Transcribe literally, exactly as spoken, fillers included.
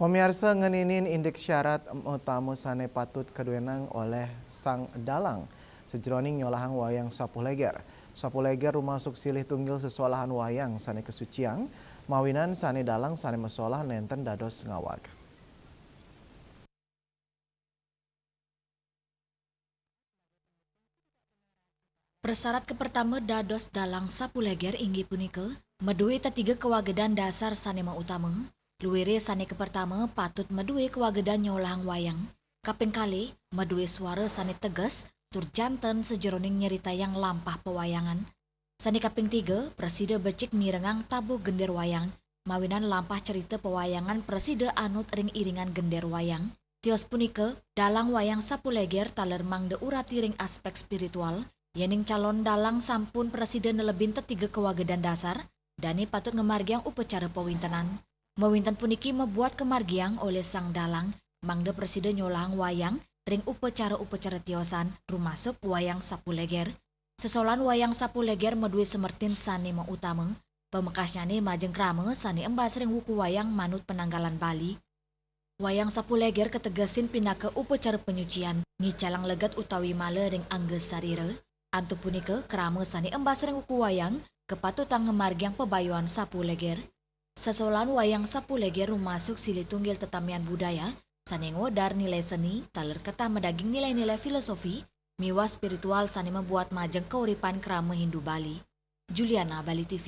Pamiarsa, ngeninin indik syarat utama sane patut kaduenang oleh sang dalang sajeroning nyolahang wayang Sapuh Leger. Sapuh Leger rumasuk silih tunggil sesolahan wayang sane kasuciang, mawinan sane dalang sane masolah nenten dados ngawag. Prasyarat kapertama dados dalang Sapuh Leger inggih punika madue tetiga kawagedan dasar sane mautama. Luire sane kapertama patut madue kawagedan nyolahang wayang. Kaping kalih, madue suara sane teges tur janten sajeroning nyeritayang lampah pawayangan. Sane kaping tiga, prasida becik mirengang tabuh gender wayang, mawinan lampah cerita pawayangan prasida anut ring iringan gender wayang. Tios punika, dalang wayang Sapuh Leger taler mangda urati ring aspek spiritual, yening calon dalang sampun prasida nelebin tetiga kawagedan dasar, dane patut ngamargiang upacara pawintenan. Mawinten puniki mabuat kamargiang olih sang dalang, mangda prasida nyolahang wayang ring upacara-upacara tiosan, rumasuk wayang Sapuh Leger. Sesolahan wayang Sapuh Leger madue semertin sane mautama, pamekasnyane majeng krama sane embas ring wuku wayang manut penanggalan Bali. Wayang Sapuh Leger kategesin pinaka upacara panyucian, ngicalang leget utawi mala ring angga sarira. Antuk punika, krama sane embas ring wuku wayang kapatutang ngamargiang pabayuan Sapuh Leger. Sesolahan wayang Sapuh Leger rumasuk silih tunggil tetamian budaya sane ngwedar nilai seni, taler ketah madaging nilai-nilai filosofi miwah spiritual sane mabuat majeng kauripan krama Hindu Bali. Juliana, Bali T V.